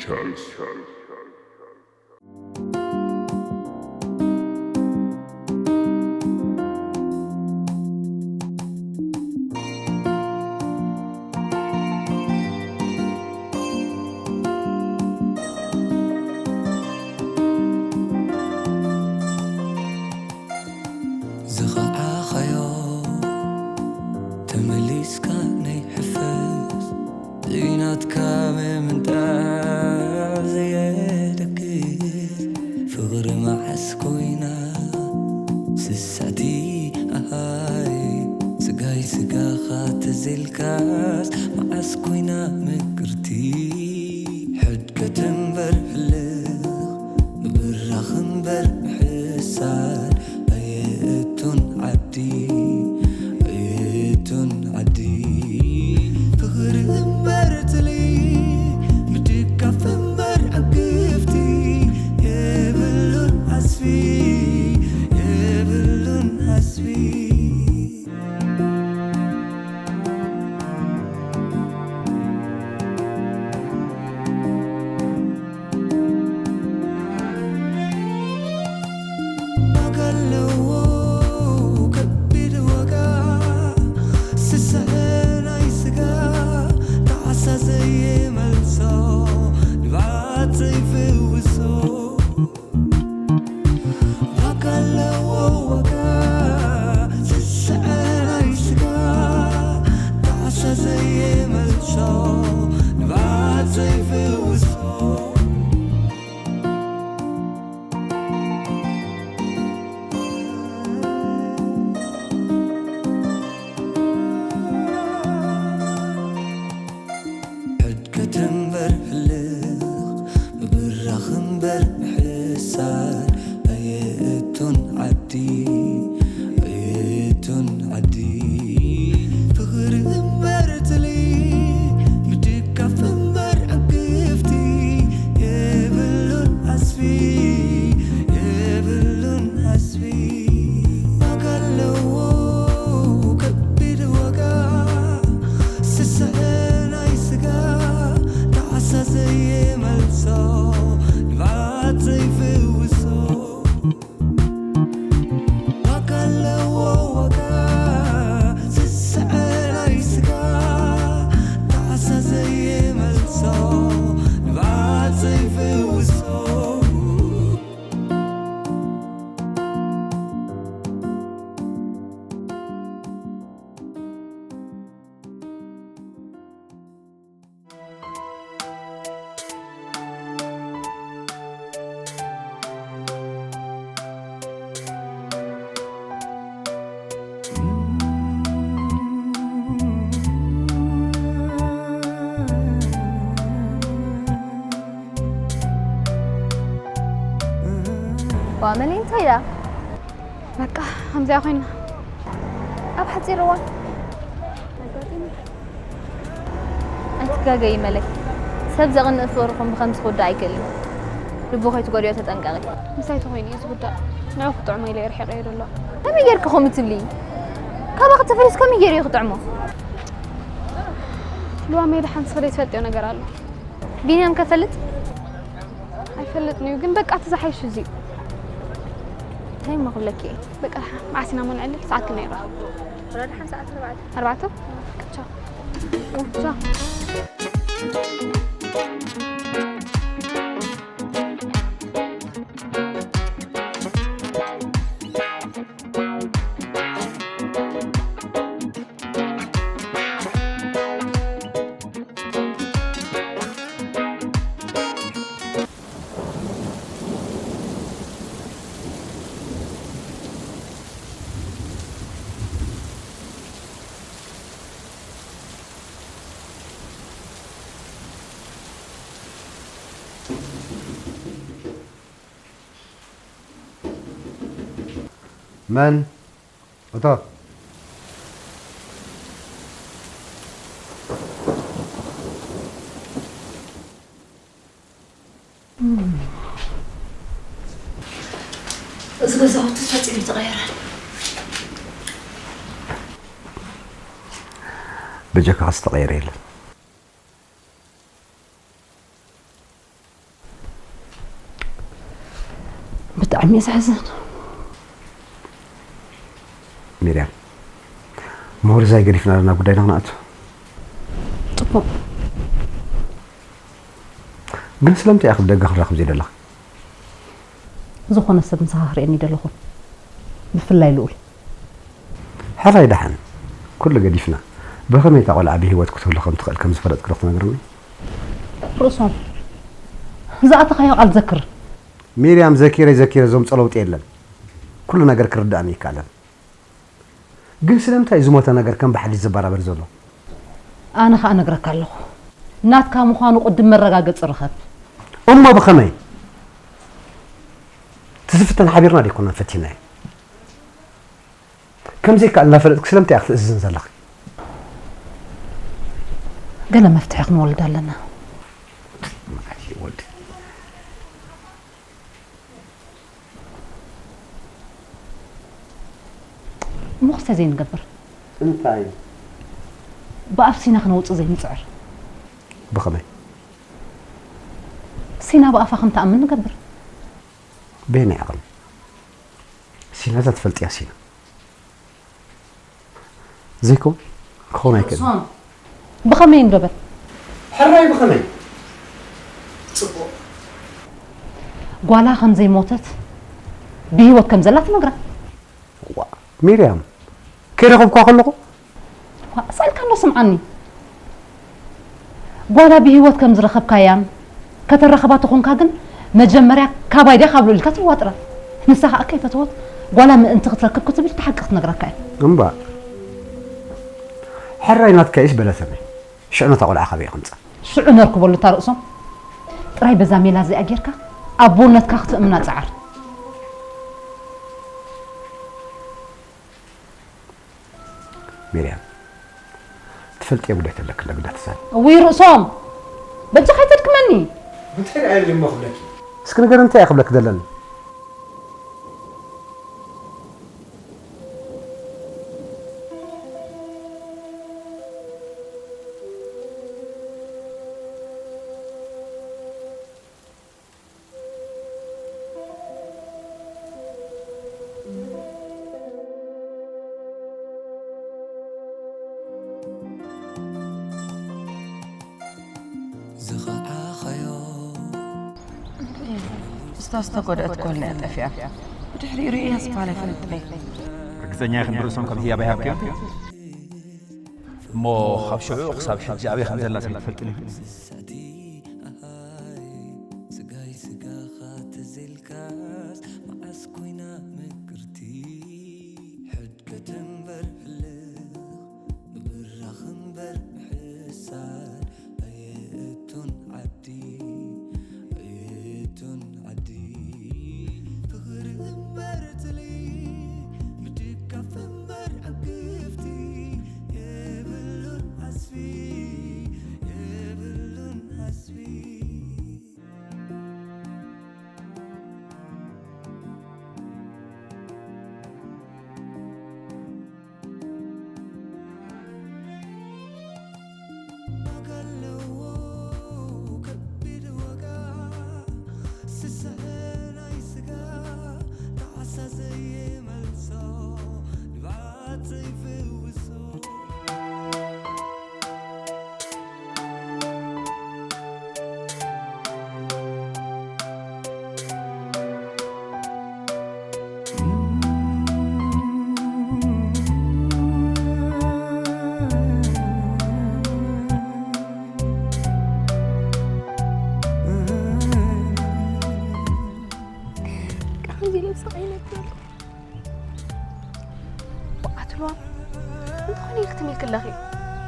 Charles. ዝኸዓኻዮ ተመሊስካ ናይ ሕፈስ ዘይናትካ ምምንጣር ዘየደግስ ፍቕሪ መዓስ ኮይና ስስዕቲ ኣሃይ ስጋይ ስጋኻ ተዘልካስ መዓስ ኮይና ምቅርቲ ሕድገት እምበር ሕልኽ ምብራኽ እምበር ምሕሳር ኣየእቱን ዓዲ ኣየእቱን ዓዲ ፍቕሪ እምበር ትሊ ምድጋፍ እምበር ዕግፍቲ የብሉን ዓስቢ የብሉን ዓስቢ ዋጋ ኣለዎ ከቢድ ዋጋ ስስዐ ናይ ስጋ ጣዕሳ ዘይመልሶ ንብዓት ዘይፍውሶ ዋጋ ኣለዎ ዋጋ ስስዐ ናይ ስጋ ጣዕሳ ዘይመልሶ ንብዓት ዘይፍውሶ ሕድገት እምበር ሕልኽ ምብራኽ እምበር ምሕሳር ኣየእቱን ዓዲ ኣየእቱን ዓዲ ፍቕሪ እምበር ትሊ ምድጋፍ እምበር ዕግፍቲ የብሉን ዓስቢ የብሉን ዓስቢ ዋጋ ኣለዎ ከቢድ ዋጋ ስስዐ ናይ ስጋ ጣዕሳ ዘይመልሶ ንብዓት ዘይፍውሶ ዋጋ ኣለዎ ዋጋ ስስዐ ናይ ስጋ ጣዕሳ ዘይመልሶ ንብዓት ዘይፍውሶ ዋ መን እንታይ ደኣ በቃ ከምዚኣ ኮይና ኣብ ሓፂር እዋን ኣይትጋገይ መለይ ሰብ ዘቕንእ ፍቕርኹም ብኸምዚ ክውዳእ ኣይክእልን ልቡ ከይትጎድዮ ተጠንቀቒ ምሳይ ተኾይኑ እዩ ዝውዳእ ንዑ ክጥዕሞ ኢለ ርሒቐዮ ዘሎ ከመይ ጌርኪ ከምኡ ትብሊ ካባኺ ተፈሊሱ ከመይ ገይሩ እዩ ክጥዕሞ ልዋ ሜዳ ሓንቲ ስለ ትፈልጥዮ ነገር ኣሎ ቢንያም ከፈልጥ ኣይፈልጥን እዩ ግን በቃ እቲ ዝሓይሽ እዚ እዩ እንታይ እሞ ክብለኪ እየ በቃ ደሓን መዓስ ኢና እሞ ንዕልል ሰዓት ክንደይ ይቕረብ ወላ ደሓን ሰዓት ኣርባዕተ ኣርባዕተ ቻው ቻው መን? እቶ። እዚ ገዛውቲ ፈጺሙ ተቐየረ። በጀካ ዝተቐየረ የለን። ብጣዕሚ እዩ ዘሕዝን። ሚርያም፣ ምሁር ዛይ ገዲፍና ኣለና ጉዳይና ክንኣቱ። ጽቡቕ። ግን ስለምንታይ ኢኺ ብደገ ክንራኽብ ዘይደለኺ? ዝኾነ ሰብ ምሳኻ ክርእየኒ ይደለኹ። ብፍላይ ልኡል። ሕራይ ደሓን፣ ኩሉ ገዲፍና ብኸመይ እታ ቆልዓ ብህይወት ክትህሉ ከም ትኽእል ከም ዝፈለጥኪ ዶ ክትነግርኒ? ርእሶም። ዝኣተኻዮ ቃል ዘክር። ሚርያም፣ ዘኪረ ዘኪረ ዘምጾ ለውጢ የለን። ኩሉ ነገር ክርዳእኒ ይከኣለን። ግን ስለምንታይ ዝሞተ ነገር ከም ባሕሊ ዝበራበር ዘሎ? ኣነ ኸኣ እነግረካ ኣለኹ። ናትካ ምዃኑ ቅድም መረጋገጺ ርኸብ። እሞ ብኸመይ? ትዝፍተን ሓቢርና ደይኮናን ፈቲናዮ። ከምዘይከኣል እናፈለጥክ ስለምንታይ ኢኺ ትእዝዝን ዘለኺ? ገለ መፍትሒ ክንወልድ ኣለና። መዓት ይወልድ። እሞ ክስተ ዘይንገብር? እንታይ? ብኣፍ ሲና ክነውጽእ ዘይንጽዕር? ብኸመይ? ሲና ብኣፋ ከም ትኣምን ንገብር። በየናይ ዓቕሚ? ሲና እዛ ትፈልጥያ ሲና። ዘይኮ ክኾን ኣይክእል። ሶም፣ ብኸመይ እንዶ በል? ሕራይ ብኸመይ? ጽቡቕ። ጓላ ከም ዘይሞተት ብህይወት ከም ዘላ ትነግራ። ዋ፣ ሚርያም፣ ከይረኸብኳ ከለኹ? ዋ፣ እሳልካ እንዶ ስምዓኒ። ጓላ ብህይወት ከም ዝረኸብካያን ከተራኸባ ተኾንካ ግን መጀመርያ ካባይ ድያ ካብ ልኡል ኢልካ ትዋጥራ። ንሳ ኸኣ ከይፈተወት ጓላ ምእንቲ ክትረክብ ክትብል እቲ ሓቂ ክትነግረካ እያ። እምባ። ሕራይ ናትካ እይስ በለሰመይ። ሽዑ ነታ ቆልዓ ካበይ ከምጻ? ሽዑ ነርክበሉ እታ ርእሶም። ጥራይ በዛ ሜላ እዚኣ ጌርካ ኣቦነትካ ክትእምና ጸዓር። ሚርያም፣ ትፈልጥዮ ጉዳይ ተለክለ ግዳ ትዛረብ። እውይ ርእሶም፣ በጃኻ ኣይተድክመኒ። እንታይ ደኣ ኢለ እሞ ክብለኪ? እስኪ ንገር እንታይ እየ ክብለኪ ዘለኒ? ዝኸዓኸዮ። እስታ ዝተጎድአት ጓልና እያ ጠፊኣ። ብድሕሪኡ ርእየ ኣስፋል ኣይፈልጥን እየ። ርግጸኛ ኢኽን ብርእሶም ከም ህያብ ኣይሃብክዮን? እሞ ካብ ሽዑ ክሳብ ሕጂ ኣበይ ከም ዘላ ዘይትፈልጥን ኢኽን? ክትምልኪ ኣለኺ።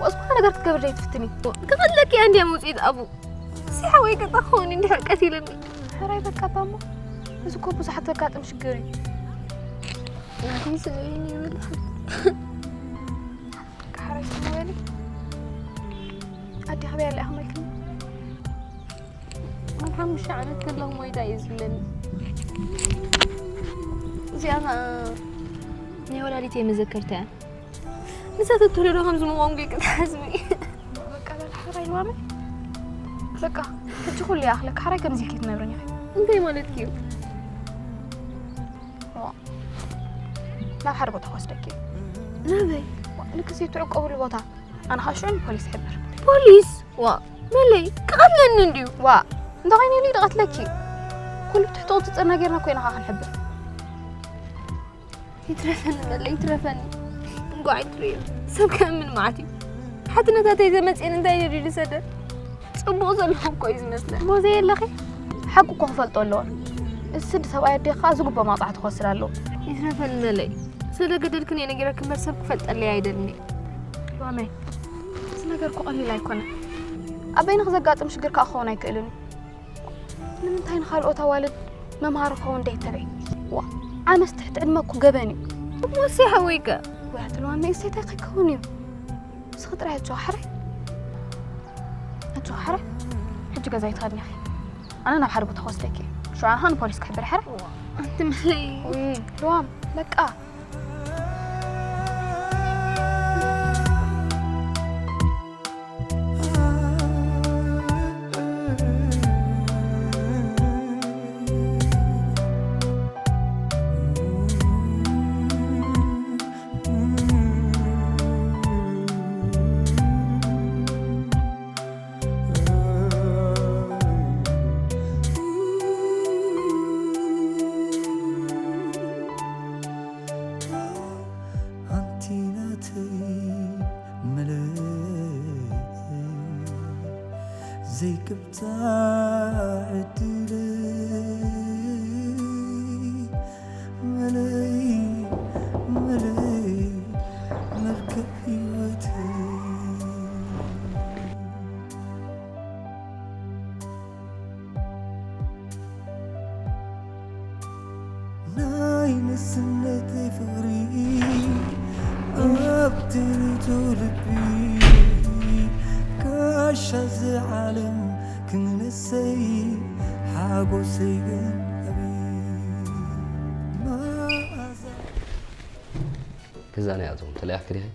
ዋእ፣ ዝኾነ ነገር ክትገብሪ ዘይትፍትኒ። ክቐትለኪ እያ እንድያ መውፅኢት ኣቡ። ሲ ሓወይ ገፃ ክኸውን እንድሕር ቀቲለኒ። ሕራይ በቃ እባ እሞ። እዚ እኮ ብዙሓት ዘጋጥም ሽግር እዩ። ናተይ ስእኒ ይብል። በቃ ሕራይ ስእኒ በሊ። ኣዴኺ በይ ኣለኣ ከመልክኒ። ኣብ ሓሙሽተ ዓመት ከለኹ ሞይታ እዩ ዝብለኒ። እዚኣ ኸኣ ናይ ወላዲተይ መዘከርታ እያ። ንሳ ተትህሉ ዶ ከምዚ ምቖምኩ ኢልኪ ትሓስቢ? በቃ በል ሓራይ ልዋመ። በቃ ሕጂ ኩሉ ይኣኽለካ። ሓራይ ከምዚ ኢልኪ ትነብርኒ ኢኺ። እንታይ ማለትኪ እዩ? ናብ ሓደ ቦታ ክወስደኪ እዩ። ናበይ? ልክሲ ትዕቆብሉ ቦታ። ኣነ ኸዓ ሽዑ ንፖሊስ ሕብር። ፖሊስ? ዋ መለይ ክቐትለኒ እንድዩ። ዋ እንተኾይኑ ኢሉ ይድቐትለኪ። ኩሉ ብትሕቲ ቁፅፅርና ጌርና ኮይና ኸዓ ክንሕብር። ይትረፈኒ መለይ ይትረፈኒ። እንኳዕ ይትርዮ ሰብ ከምን መዓት እዩ። ሓትነታተይ ዘመፅእን እንታይ ነዲሉ ሰደር? ፅቡቕ ዘለኹ እኮ እዩ ዝመስለን። እሞ ዘየለኺ ሓቂ እኮ ክፈልጦ ኣለዎ። እዚ ስዲ ሰብኣይ ኣዴኺ ከዓ ዝግብኦ መቕፃዕቲ ክወስድ ኣለዎ። ይትረፈኒ መለይ ስለገደልክን እየ ነጊረኪ እምበር ሰብ ክፈልጠለይ ኣይደልን እየ። ሎመይ እዚ ነገር እኮ ቀሊል ኣይኮነን። ኣብ በይንኺ ዘጋጥም ሽግር ከዓ ክኸውን ኣይክእልን እዩ። ንምንታይ ንኻልኦት ኣዋልድ መምሃሪ ክኸውን ደይትርኢ? ዋ ዓመስ ትሕቲ ዕድመ እኮ ገበን እዩ። እሞ እሰይ ሓወይ ከ? ወይ ኣቲ ሎመይ እሰይ እንታይ ከይከውን እዩ? ንስኺ ጥራይ ኣጆኺ ሓራይ ኣጆኺ ሓራይ። ሕጂ ገዛይ ትኸድኒ ኢኺ። ኣነ ናብ ሓደ ቦታ ክወስደኪ እየ። ሽዑ ኣነ ኸኣ ንፖሊስ ክሕብር እየ ሓራይ። ኣንቲ መለይ ልዋም በቃ። ኣንቲ ናተይ መለይ ዘይቅብጻ ዕድለይ መለይ መለይ መርከብ ህይወተይ ናይ ንስነተይ ፍቕሪ ኣብ ትርቱ ልቢ ጋሻ እዚ ዓለም ክንሰይ ሓጎሰይ ግን ኣብይ መኣዛ ክዛነ ያዞም ተለያክሪኸ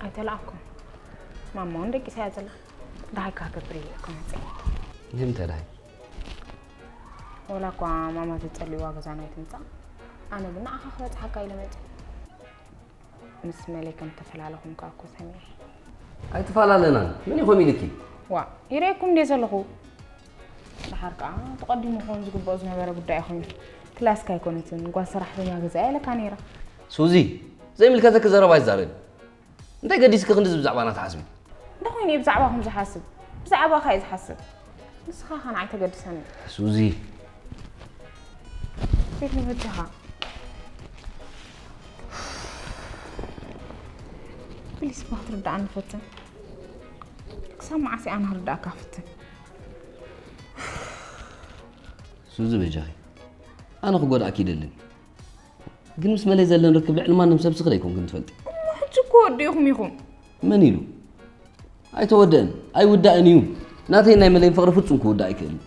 ኣይተላኣኩም ማማ እውን ደቂሳ እያ ዘላ። ደሃይ ክገብር እየ እኮ መፅእ። ንምንታይ ደሃይ? ወላ እኳ ማማ ዝፀልእዋ ገዛና ኣይትምፃእ፣ ኣነ ግን ንዓኻ ክበፅሓካ ኢለ መፅእ። ምስ መለይ ከም ተፈላለኹም ከኣ እኮ ሰሚዐ። ኣይተፈላለናን። መን ኢኹም ኢልኪ? ዋ ይርእየኩም እንድየ ዘለኹ። ደሓር ከኣ ተቐዲሙ ክኸውን ዝግብኦ ዝነበረ ጉዳይ ኮይኑ። ክላስካ ኣይኮነትን ጓል ሰራሕተኛ ገዛ እያ ኢለካ ነይረ። ሱዚ ዘይምልከተኪ ዘረባ ኣይዛረቢ። እንታይ ገዲስኪ ክንድዚ ብዛዕባና ትሓስቢ? እንታይ ኮይኑ እየ ብዛዕባኹም ዝሓስብ? ብዛዕባኻ እየ ዝሓስብ። ንስኻ ኸ ንዓይ ተገድሰኒ። ሱዚ። ቤት ንበጃኻ። ፕሊስ እባ ክትርድኣኒ ፈትን። ክሳብ መዓስ እየ ኣነ ክርድኣካ ክፍትን? ሱዚ በጃኺ። ኣነ ክጎድኣኪ ይደልን። ግን ምስ መለይ ዘለን ርክብ ልዕሊ ማንም ሰብ ስኽል ኣይኮንክን ትፈልጢ። እሞ ሕጂ እኮ ወዲእኹም ኢኹም። መን ኢሉ? ኣይተወደእን ኣይውዳእን እዩ። ናተይን ናይ መለይን ፍቕሪ ፍጹም ክውዳእ ኣይክእልን።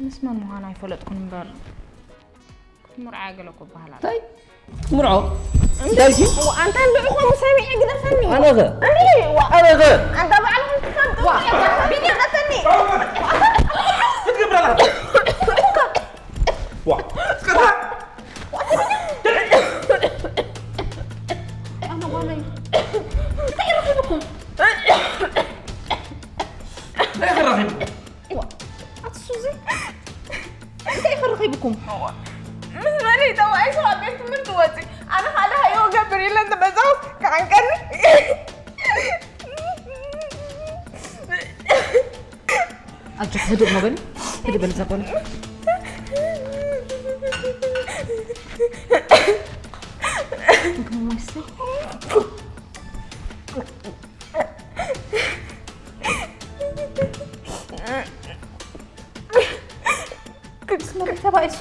ምስ መን ምዃን ኣይፈለጥኩን እምበር ክትምርዓያ ገለ እኮ በሃል ኣሎ። እንታይ? ክትምርዖ? እንታይ ኢልኪ? ኣንታ እንድዒ ከምኡ ሰሚዐ ግደፈኒ። ኣነኸ? እንድዒ ዋ። ኣነኸ? ኣንታ ባዕልኹም ትፈልጡ ዋ። ቢኒ ግደፈኒ። ክትገብር ኣለኻ? ዋ። እስከ እንታይ ረኺብኩም? እንታይ ረኺብኩም? ኣቲ ሱዚ እንታይ ኢኺ ረኺብኩም? ምስ መለይ ተባኢሱ ካብ ቤት ትምህርቲ ወፂ ኣነ ካልእ ሃይወ ገብር ኢለ እንተመፃኹስ ክዓንቀኒ። ኣጆ ህዱእ ሞ በሊ ህዱእ በሊ ዘበለ ምግቢ ሞይሰ ቅዱስ መሬት ተባኢሱ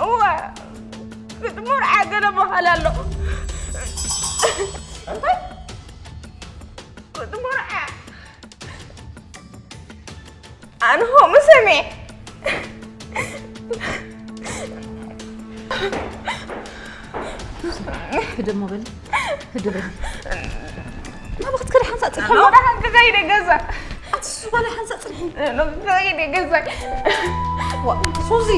እዋ ክትምርዓ ገለ በሃል ኣሎ እንታይ ክትምርዓ ኣነ ከምኡ ሰሚዐ። ህድእ እሞ በሊ፣ ህድእ በሊ። ናብኣ ክትከዲ ሓንሳእ ጽንሒ እሞ። ወደ ሓንቲ ከይደ ገዛ። እሱ ባላ ሓንሳእ ጽንሒ። ሎሚ ከይደ ገዛይ። ዋ፣ ሱዚ።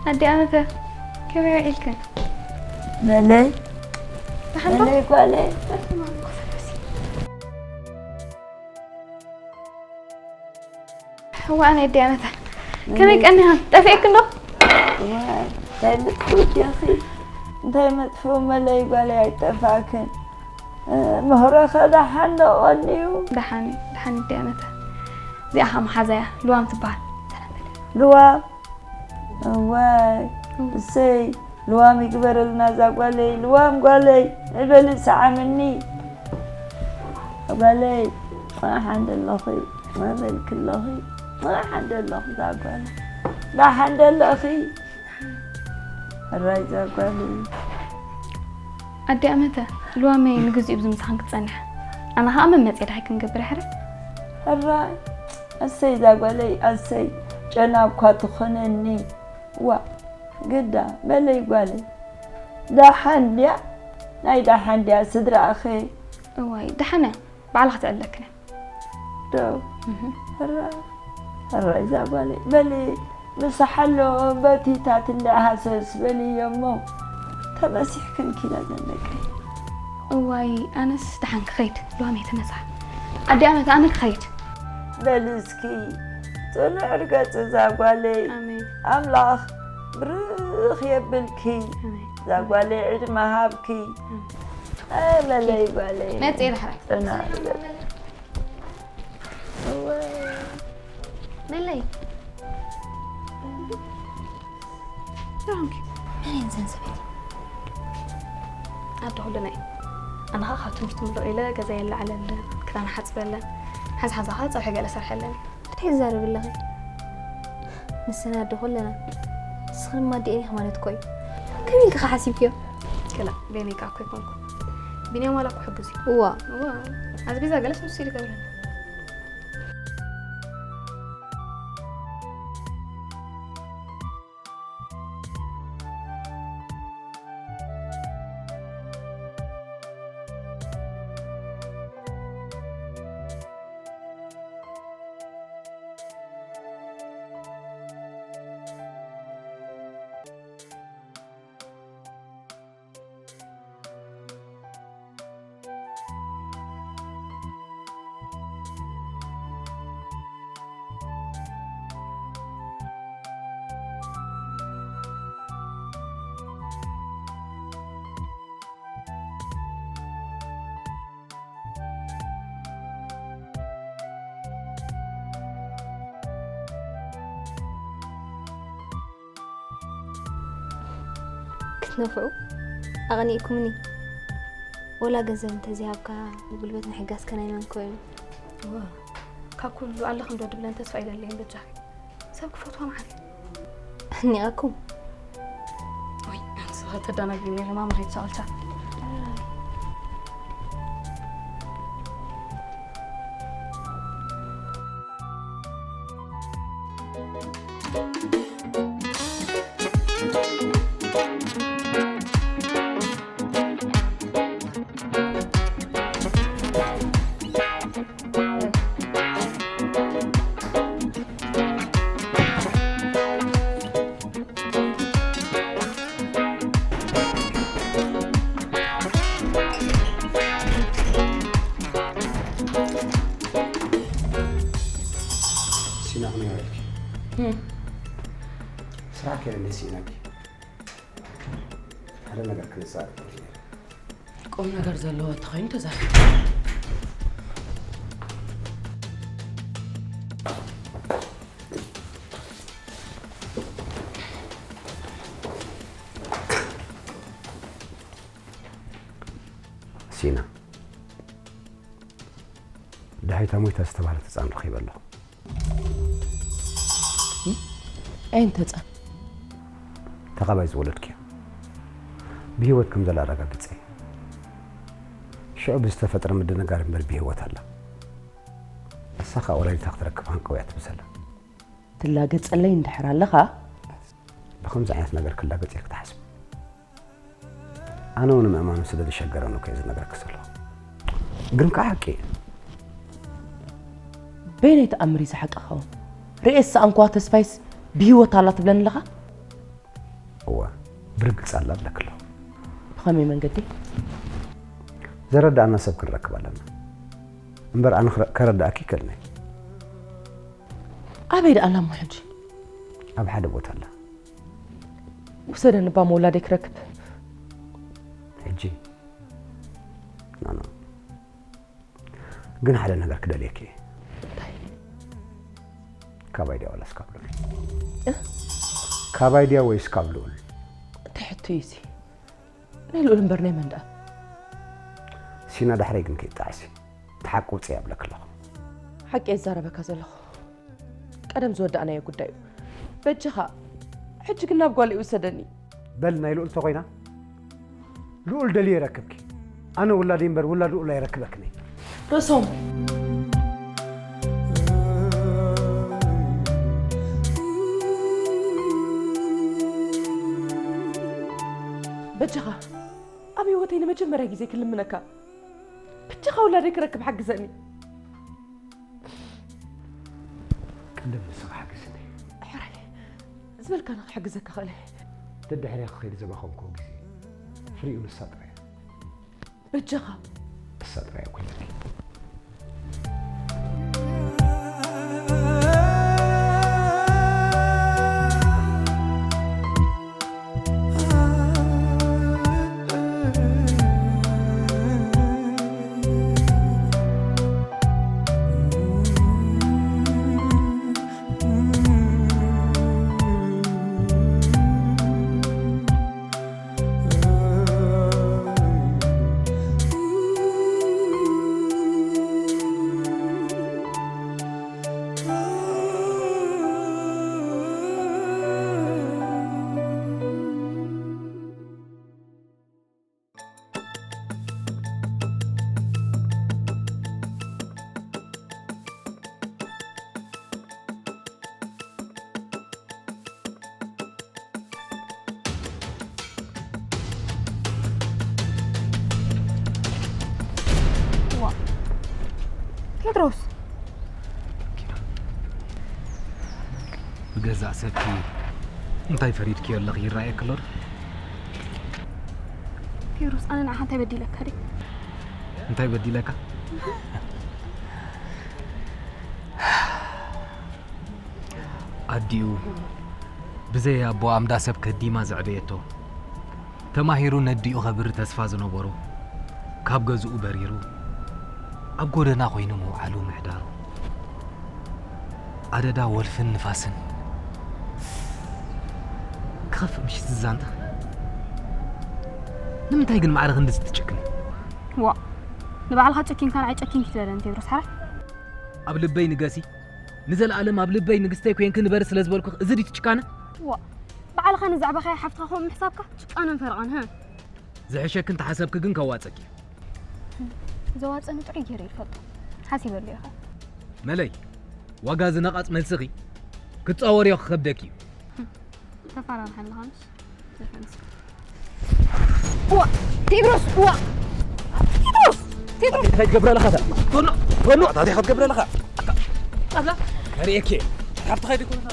ኣዲ ኣመተ፣ ከመይ ውዒልክን? መለይ፣ ደሓን ዶ? መለይ ጓለይ። እዋን ኣዲ ኣመተ፣ ከመይ ቀኒኻ? ጠፊእክን ዶ? እዋይ፣ እንታይ መጥፍኡ ዲኺ? እንታይ መጥፍኡ መለይ ጓለይ ኣይጠፋእክን። እ፣ ምህሮኸ ደሓን ዶ ቀንዩ? ደሓን እዩ፣ ደሓን ኣዲ ኣመተ። እዚኣ ኸዓ መሓዛያ ልዋም ትበሃል። ሰላም በል። ልዋም? እዋይ፣ እም። እሰይ፣ ልዋም ይግበረልና እዛ ጓለይ፣ ልዋም ጓለይ፣ ዕበሊ ሰዓምኒ። ጓለይ፣ ደሓን ዶ ኣለኺ? መበልኪ ኣለኺ? ደሓን ዶ ኣለኺ እዛ ጓለይ? ደሓን ዶ ኣለኺ? ሕራይ እዛ ጓለይ። ኣዲ ኣመተ፣ ልዋመይ ንግዚኡ ብዚ ምሳኽን ክትጸንሕ። ኣነ ኸኣ መመጽየ ደሓይ ክንገብር ሕረ። ሕራይ፣ ኣሰይ እዛ ጓለይ፣ ኣሰይ፣ ጨና እኳ ትኾነኒ። ዋ፣ ግዳ፣ በለይ ጓለይ። ደሓን ድያ? ናይ ደሓን ድያ ስድራኣኸ? እዋይ፣ ደሓን እያ። ባዕላ ክትዕለክን እያ። ዶ? እህ። ሕራይ፣ ሕራይ እዛ ጓለይ። በሊ፣ ምሳሕ ኣሎ፣ በቲታት እንዳ ሃሰስ በልዮ እሞ፣ ተመሲሕክን ኪዳ ዘን ደቀይ። እዋይ፣ ኣነስ ደሓን ክኸይድ፣ ሎሚ ተመሳሕ። ኣዲ ኣመት፣ ኣነ ክኸይድ። በሊ እስኪ፣ ጽኑዕ ርገጽ እዛ ጓለይ። ኣሜን። ኣምላኽ ብርኽ የብልኪ። ኣሜን። እዛ ጓለይ ዕድመ ሃብኪ። ኣሜን። እ፣ በለይ ጓለይ። መጽእ ድሕራይ። ጽኑዕ ርገጽ። እወ። መለይ። ደሓንኪ? መን እየን እዘን ሰበይቲ? ኣደ ኩልና እየ። ኣነ ኸዓ ካብ ትምህርቲ ምርቕ ኢለ ገዛይ ኣለዓለለን፣ ክዳን ሓፅበለን፣ ሓዝ ሓዛ ኸዓ ፀብሒ ገለ ሰርሐለን እየ። እንታይ ትዛረቢ ኣለኺ? ንስና ኣደ ኩልና። ንስኺ ድማ ኣዲኤን ኢኺ ማለት እኮ እዩ። ከመይ ኢልኪ ኸ ሓሲብክዮ? ክላእ፣ በይነይ ከኣ እኮ ኣይኮንኩን። ቢንያም ዋላ እኮ ሕጉዝ እዩ። እዋ። እዋ። ኣዝቤዛ ገለስ ንሱ እዩ ዝገብረልና። ክትነፍዑ ኣቐኒእኩምኒ። ወላ ገንዘብ እንተዘይሃብካ፣ ብጉልበት ምሕጋዝ ከናይና እንኮ እዩ። እዋ፣ ካብ ኩሉ ኣለኽን ዶ ድብለን ተስፋ ኣይደለየን በጃኺ። ሰብ ክፈትዋ መዓት እዩ። ኣኒቐኩም። ወይ፣ ንስኺ ተዳናግሪኒ፣ ማማ ከይትሳቐልካ። ሲና፣ ከመይ ውዒልኪ? እም። ስራሕ ከይደ እንደ ሲኢናኪ። ሓደ ነገር ክንዛረብ ደልየ ነይረ። ቁም ነገር ዘለዎ እንተኾይኑ ተዛረብ። ሲና፣ ድሃይታ ሞይታ ዝተባህለት ህፃን ረኺበ ኣለኹ። ኣየንተ ህፃን? ተኻባይ ዝወለድክያ ብህይወት ከም ዘላ ኣረጋግፀ። ሽዑ ብዝተፈጥረ ምድንጋር እምበር ብህይወት ኣላ። ንሳ ከዓ ወላዲታ ክትረክብ ሃንቀው እያ ትብል ዘላ። ትላገፀለይ እንድሕር ኣለኻ? ብኸምዚ ዓይነት ነገር ክላገፅ ኢልክ ትሓስብ? ኣነ እውን ምእማኑ ስለ ዝሸገረኒ እኮ እየ ዝነግረኪ ዘለኹ። ግን ከዓ ሓቂ እዩ። በየናይ ተኣምር እዩ ዝሓቂ ክኸውን? ርእየ ዝሰኣንክዋ ተስፋይስ ብህይወት ኣላ ትብለኒ ኣለኻ? እወ፣ ብርግፅ ኣላ እብለኪ ኣለኹ። ብኸመይ መንገዲ? ዘረድኣና ሰብ ክንረክብ ኣለና። እምበር ኣነ ክረ- ከረድኣኪ ይክእልኒ። ኣበይ ደኣ ኣላ እሞ ሕጂ? ኣብ ሓደ ቦታ ኣላ። ውሰደኒ እባ መውላደይ ክረክብ። ሕጂ ኖ ኖ። ግን ሓደ ነገር ክደልየኪ እየ። እንታይ? ካባይ ድያ ዋላስ ካብ ልኡል? እ? ካባይ ድያ ወይስ ካብ ልኡል? እንታይ ሕቶ እዩ እዚ? ናይ ልኡል እምበር ናይ መን ደኣ? ሲና ዳሕረይ ግን ከይጣዕሲ። ተሓቁ ውፅእ ኣብለክ ኣለኹ። ሓቂ እየ ዝዛረበካ ዘለኹ። ቀደም ዝወዳእናዮ ጉዳይ እዩ። በጃኻ ሕጂ ግን ናብ ጓል ይውሰደኒ። በል ናይ ልኡል ተኾይና ልኡል ደልዩ የረክብኪ። ኣነ ውላደይ እምበር ውላድ ልኡል ኣይረክበክን እየ። ርእሶም በጃኻ ኣብ ህይወተይ ንመጀመርያ ግዜ ክልምነካ በጃኻ ውላደይ ክረክብ ሓግዘኒ። ቅድም ንስኻ ሓግዝኒ። ሕራይ ዝበልካ ንክሕግዘካ ክእለ። ደድሕርያ ክኸይድ ዘባኸንክዎ ግዜ ፍሪኡ ንሳ ጥራይ እያ። በጃኻ ንሳ ጥራይ እያ ኩለኪ። ዋ ቴድሮስ ብገዛእ ሰብኪ እንታይ ፈሪድክዮ ኣለኺ ይረኣየኪ ኣሎ ዶ? ቴድሮስ ኣነ ንዓኻ እንታይ በዲለካ ድየ? እንታይ በዲለካ? ኣዲኡ ብዘይ ኣቦ ኣምዳ ሰብ ከዲማ ዘዕበየቶ ተማሂሩ ነዲኡ ከብሪ ተስፋ ዝነበሮ ካብ ገዝኡ በሪሩ ኣብ ጎደና ኮይኑ ምውዓሉ ምሕዳሩ ኣደዳ ወልፍን ንፋስን ክኸፍእ ምሽት ዝዛንታ ንምንታይ ግን ማዕረ ክንድዚ ትጭክን? ዋ ንባዕልኻ ጨኪንካ ንዓይ ጨኪንኪ ትበለኒ ቴድሮስ ሓራ ኣብ ልበይ ንገሲ ንዘለኣለም ኣብ ልበይ ንግስተይ ኮንኪ ንበሪ ስለ ዝበልኩ እዚ ድዩ ጭካነ? ዋ ባዕልኻ ንዛዕባኻ ሓፍትኻ ከምኡ ምሕሳብካ ጭቃነን ፈረቓን ህ ዝሕሸኪ እንተሓሰብኪ ግን ከዋፀኪ እዩ። ዘዋፀኒ ጥዑይ ገይረ ይፈልጦ ሓሲበሉ ኢኻ መለይ ዋጋ እዚ ነቓፅ መልስኺ ክትፃወርዮ ክኸብደኪ እዩ። ተፈራርሓ ኣለኻ ምሽ ዋ ቴድሮስ ዋ ቴድሮስ ቴድሮስ እንታይ ትገብር ኣለኻ? ቶኖ ቶኖ እንታይ ክትገብር ኣለኻ? ኣዛ ከርእየኪ ሓፍትኻ ይኮነታ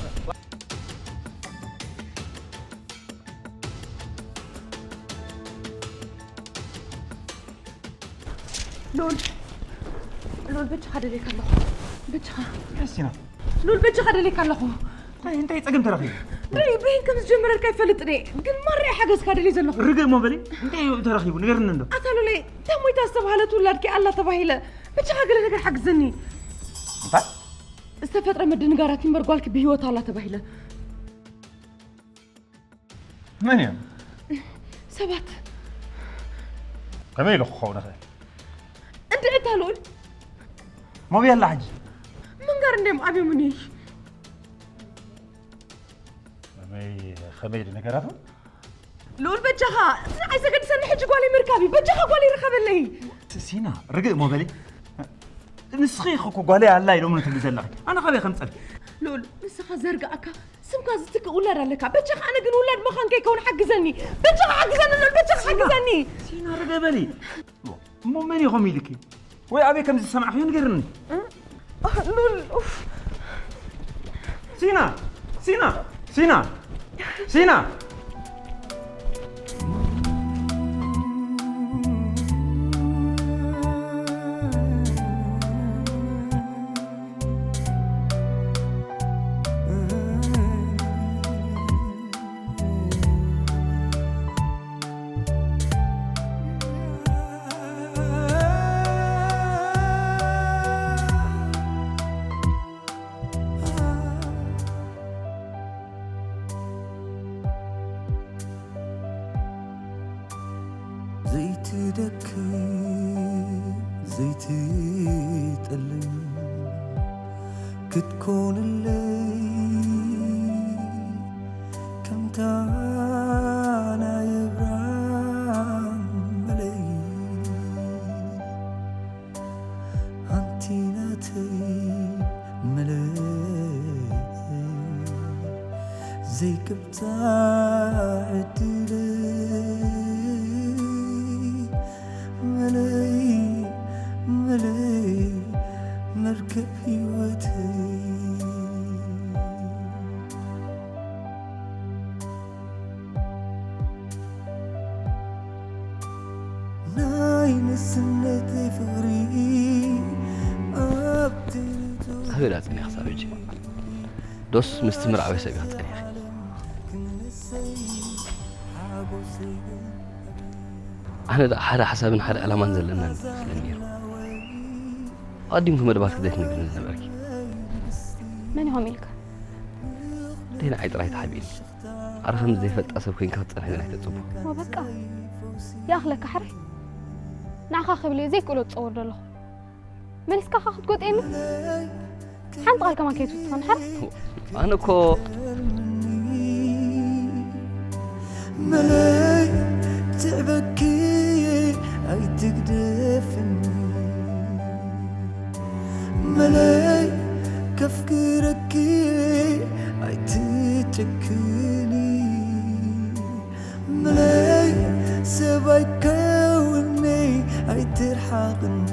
ሉል ሉል በጃኻ ደልየካ ኣለኹ በጃኻ ቀሲና ሉል በጃኻ ደልየካ ኣለኹ እንታይ እንታይ ጸገም ተረኺቡ ብይ ብይ ከም ዝጀመረልካ ይፈልጥ እየ ግን ማርያ ሓገዝካ ደልየ ዘለኹ ርግእ እሞ በሊ እንታይ እዩ ተረኺቡ ንገርኒ እንዶ ኣታ ሉለይ እታ ሞይታ ዝተባህለት ውላድኪ ኣላ ተባሂለ በጃኻ ገለ ነገር ሓግዘኒ እንታይ ዝተፈጥረ ምድንጋራት እምበር ጓልኪ ብህይወት ኣላ ተባሂለ መን እዮም ሰባት ከመይ ኢሉ ክኸውን ይኽእል እንድዕታ ልኡል ሞቢ ኣላ ሕጂ። መንጋር እንዲም ኣብዮምኒ። ከመይ ከመይ ድነገራቶም? ልኡል በጃኻ እቲ ንዓይ ዘገድሰኒ ሕጂ ጓለይ ምርካብ እዩ። በጃኻ ጓለይ ርኸበለይ። ሲና ርግእ ሞበሊ። ንስኺ እኮ ጓለይ ኣላ ኢሎም ትብሊ ዘለኺ። ኣነ ካበይ ከምፀልኪ? ልኡል ንስኻ ዘርግኣካ ስምካ ዝትክእ ውላድ ኣለካ። በጃኻ ኣነ ግን ውላድ መኻን ከይከውን ሓግዘኒ። በጃኻ ሓግዘኒ ልኡል በጃኻ ሓግዘኒ። ሲና ርግእ በሊ። እሞ መን ኢኹም ኢልኪ? ወይ ኣበይ ከም ዝሰማዕኽዮ ንገርኒ። ሉል ኡፍ። ሲና ሲና ሲና ሲና ዘይትደክም ዘይትጠልም ክትኮንለይ ከምታ ናይ እብራም መለይ ኣንቲ ናተይ መለይ ዘይቅብጻዕ ዕድለይ መለይ መለይ መርከብ ህይወተይ ናይ ንስነተይ ፍቕሪ ኣብቲ ኣበይ ዳ ጸኒኻ ክሳብ ሕጂ? ዶስ ምስቲ ምርዓዊ ሰብ ኢኻ ጸኒኻ? ኣነ ደኣ ሓደ ሓሳብን ሓደ ዕላማን ዘለና ይመስለኒ ነይሩ። ኣቐዲምኪ መደባትኪ ዘይትነግርኒ ዝነበርኪ። መን ኢኹም ኢልካ? ደይ ንዓይ ጥራይ ተሓቢእኒ። ኣረ ከምዚ ዘይፈልጣ ሰብ ኮይንካ ክትጸንሐኒ ኣይተጽቡ። ወበቃ ይኣኽለካ ሕራይ። ንዓኻ ክብል እየ ዘይክእሎ ዝጸወር ዘለኹ። መሊስካ ኸ ክትጎጥየኒ? ሓንቲ ቃል ከማን ከይትውስኸኒ ሕራይ። ኣነ እኮ መለይ ትዕበኪ ኣይትግደፍኒ መለይ ከፍቅረኪ ኣይትጨክኒ መለይ ሰብ ኣይከውኒ ኣይትርሓቕኒ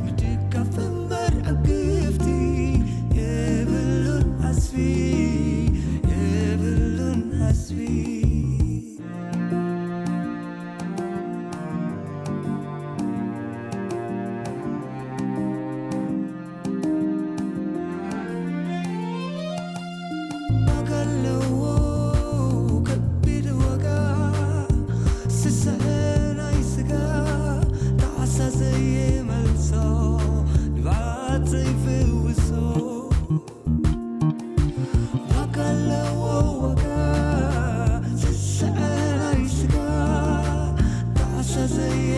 ምድጋፍ እምበር ዕግፍቲ የብሉን ዓስቢ የብሉን ዓስቢ ዋጋ ኣለዎ ከቢድ ዋጋ ስስዐ ናይ ስጋ ጣዕሳ ዘይመልሶ ንብዓት ዘይፍውሶ ዋጋ ኣለዎ ዋጋ ስስዐ ናይ ስጋ ጣዕሳ ዘየ